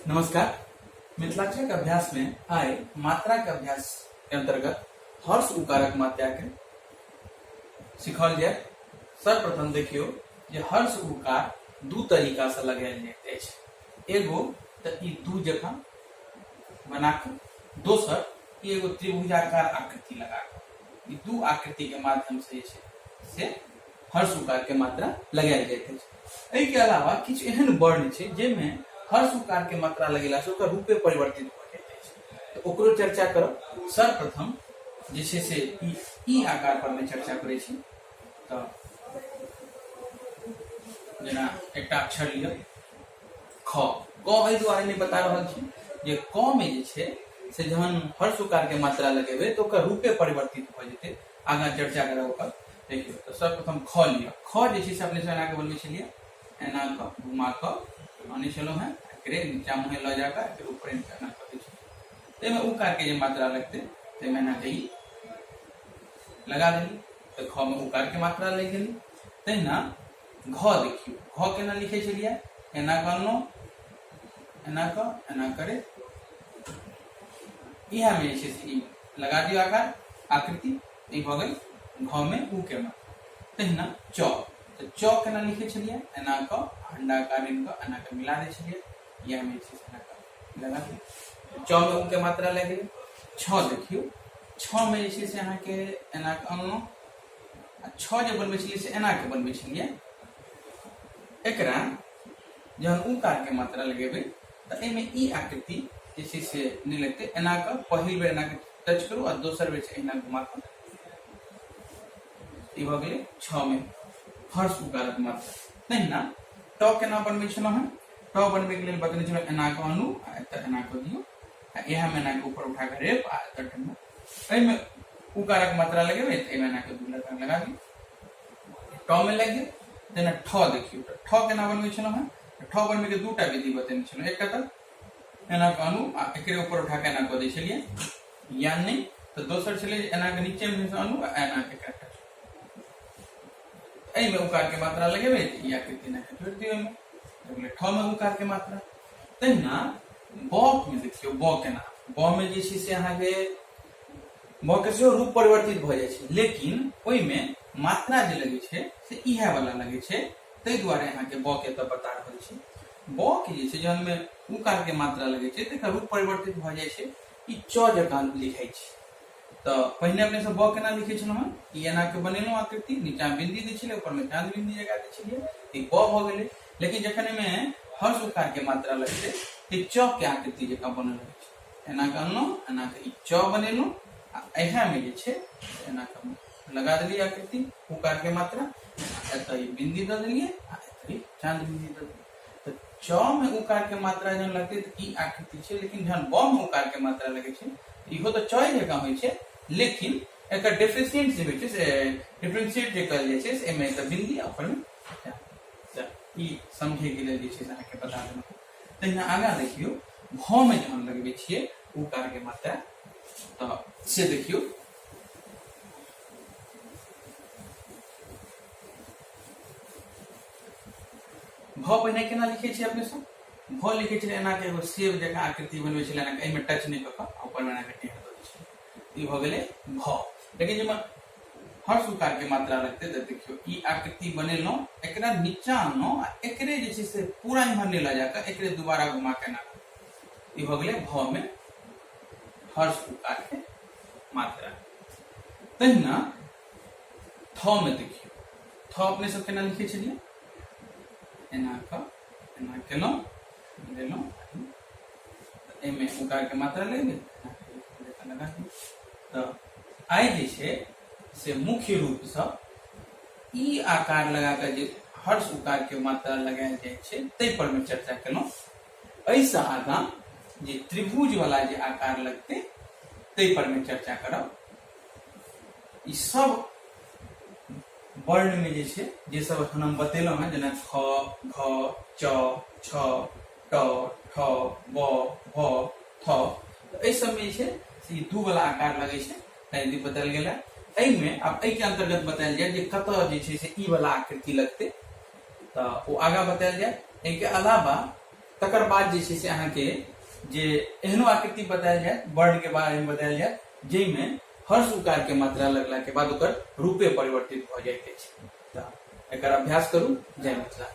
नमस्कार। मिथिलाक्षर के अभ्यास में आइ मात्रा के अभ्यास के अंतर्गत हर्ष उकारक मात्रा के सिखल जाय। सर्वप्रथम देखियो जे हर्ष उकार दू तरीका से लगायल जाइत अछि। एगो तऽ ई दू जकाँ बना कऽ, दोसर ई एगो त्रिभुजाकार आकृति लगा कऽ। ई दू आकृति के माध्यम से जे छै से हर्ष उकार के मात्रा लगायल जाइत अछि। एहिके अलावा किछु एहन वर्ण छै जाहिमे हर्ष उकार के मात्रा लगेला से ओकर रूपे परिवर्तित भऽ जाइत अछि, तऽ ओकरो चर्चा करब। सर्वप्रथम जे छै से ई ई आकार पर मे चर्चा करै छी। तऽ जेना एकटा अक्षर लिअ ख। क एहि दुआरे नहि बता रहल छी जे क मे जे छै से जहन हर्ष उकार के मात्रा लगेबै तऽ ओकर रूपे परिवर्तित भऽ जेतै, आगाँ चर्चा करब ओकर। देखियौ तऽ सर्वप्रथम ख लिअ। ख जे छै से अपने सब एना कऽ बनबै छलियै, एना कऽ घुमा कऽ आनै छलहुँ हेँ, एकरे नीचा मुँहे लऽ जाकऽ एकर ऊपर एना कऽ दै छलियै। ताहिमे उकार के जे मात्रा लगतै ताहिमे एना कऽ ई लगा देली, तऽ ख मे उकार के मात्रा लागि गेलै। तहिना घ देखियौ, घ केना लिखै छलियै, एना कऽ अनलहुँ, एना कऽ एना करे इएह मे जे छै से ई लगा दियौ आकार आकृति, ई भऽ गेल घ मे उ के मात्रा। तहिना च, तऽ च केना लिखै छलियै, एना कऽ अंडाकार आनि कऽ एना कऽ मिला दै छलियै, इएह मे जे छै से एना कऽ लगा दियौ, च मे उ के मात्रा लागि गेलै। छ देखियौ, छ मे जे छै से अहाँके एना कऽ अनलहुँ, आ छ जे बनबै छलियै से एना कऽ बनबै छलियै। एकरा जहन उकार के मात्रा लगेबै तऽ एहिमे ई आकृति जे छै से नहि लगतै। एना कऽ पहिल बेर एना कऽ टच करू आ दोसर बेर एहिना घुमा कऽ ई भऽ गेलै छ मे हर्ष उकारक मात्रा। तहिना ट केना बनबै छलहुँ हेँ, ट बनबैके लेल बतने छलहुँ एना कऽ आनू आ एतऽ एना कऽ दियौ आ इएहमे एना कऽ ऊपर उठा कऽ रेप आ एतऽ ठेलू, एहिमे उकारक मात्रा लगेबै तऽ एहिमे एना कऽ दू लगा लगा दियौ, ट मे लागि गेल। जेना ठ देखियौ, तऽ ठ केना बनबै छलहुँ हेँ, ठ बनबैके दूटा विधि बतेने छलहुँ। एकटा तऽ एना कऽ आनू आ एकरे ऊपर उठा कऽ एना कऽ दै छलियै, या नहि तऽ दोसर छलै जे एना कऽ नीचे मे आनू आ एना कऽ एकरा काटू, एहिमे उकार के मात्रा लगेबै तऽ ई आकृति एना कऽ जोड़ि दियौ, एहिमे गेलै ठ मे उकार के मात्रा। तहिना ब मे देखियौ, ब केना, ब मे जे छै से अहाँके ब के सेहो रूप परिवर्तित भऽ जाइ छै, लेकिन ओहिमे मात्रा जे लगै छै से इएह वाला लगै छै, ताहि दुआरे अहाँके ब के एतऽ बता रहल छी। ब के जे छै जहन मे उकार के मात्रा लगै छै तऽ एकर रूप परिवर्तित भऽ जाइ छै, ई च जकाँ लिखाइ छै। तऽ पहिने अपने सब ब केना लिखै छलहुँ हेँ, ई एना के बनेलहुँ आकृति, नीचा बिंदी दै छलियै, ऊपर मे चाँद बिंदी जगा दै छलियै, ई ब भऽ गेलै। लेकिन जखन एहिमे हर्ष उकार के मात्रा लगतै तऽ च के आकृति जकाँ बनऽ लगै छै। एना के अनलहुँ, एना के ई च बनेलहुँ आ इएह मे जे छै एना के लगा देलियै आकृति उकार के मात्रा, एतऽ ई बिंदी दऽ देलियै आ एतऽ ई चाँद बिंदी दऽ देलियै। तऽ च मे उकार के मात्रा जहन लगतै तऽ ई आकृति छै, लेकिन जहन ब मे उकार के मात्रा लगै छै इहो तऽ च जकाँ होइ छै, लेकिन एकर डिफरेंशिएट जे होइ छै से डिफरेंशिएट जे कहल जाइ छै से एहिमे एतऽ बिंदी आ ऊपर मे ई समझै के लेल जे छै से अहाँके बता देलहुँ। तहिना आगाँ देखियौ, भ मे जहन लगबै छियै उकार के मात्रा तऽ से देखियौ, भ पहिने केना लिखै छियै अपने सब, भ लिखै छलै एना के एगो सेब जकाँ आकृति बनबै छलै, एना एहिमे टच नहि कऽ कऽ ऊपर मे एना के टेढ़ दऽ दै छलै, ई भऽ गेलै भ। लेकिन जाहिमे हर्ष उकार के मात्रा लगतै तऽ देखियौ ई आकृति बनेलहुँ, एकरा नीचा अनलहुँ आ एकरे जे छै से पूरा इम्हर नहि लऽ जाकऽ एकरे दोबारा घुमा के एना, ई भऽ गेलै भ मे हर्ष उकार के मात्रा। तहिना थ मे देखियौ, थ अपने सब केना लिखै छलियै, एना कऽ एना केलहुँ लेलहुँ, एहिमे उकार के मात्रा लागि गेल, लगा दियौ। तऽ आइ जे छै से मुख्य रूपसँ ई आकार लगा कऽ जे हर्ष उकार के मात्रा लगायल जाइ छै ताहि पर मे चर्चा केलहुँ। एहिसँ आगाँ जे त्रिभुज वाला जे आकार लगतै ताहि पर मे चर्चा करब। ई सब वर्ण में जे छै जे सब एखन हम बतेलहुँ हेँ, जेना ख, घ, च, छ, ट, ठ, ब, भ, थ, तऽ एहि सबमे जे छै से ई दू वाला आकार लगै छै, तैं ई बतायल गेल है। एहिमे आब एहिके अन्तर्गत बतायल जाय जे कतऽ जे छै से ई वाला आकृति लगतै, तऽ ओ आगाँ बतायल जाय। एहिके अलावा तकर बाद जे छै से अहाँके जे एहनो आकृति बतायल जायत, वर्ण के बारे में बतायल जायत, जाहिमे हर्ष उकार के मात्रा लगला के बाद ओकर रूपे परिवर्तित भऽ जाइत अछि। तऽ एकर अभ्यास करू। जय मिथिला।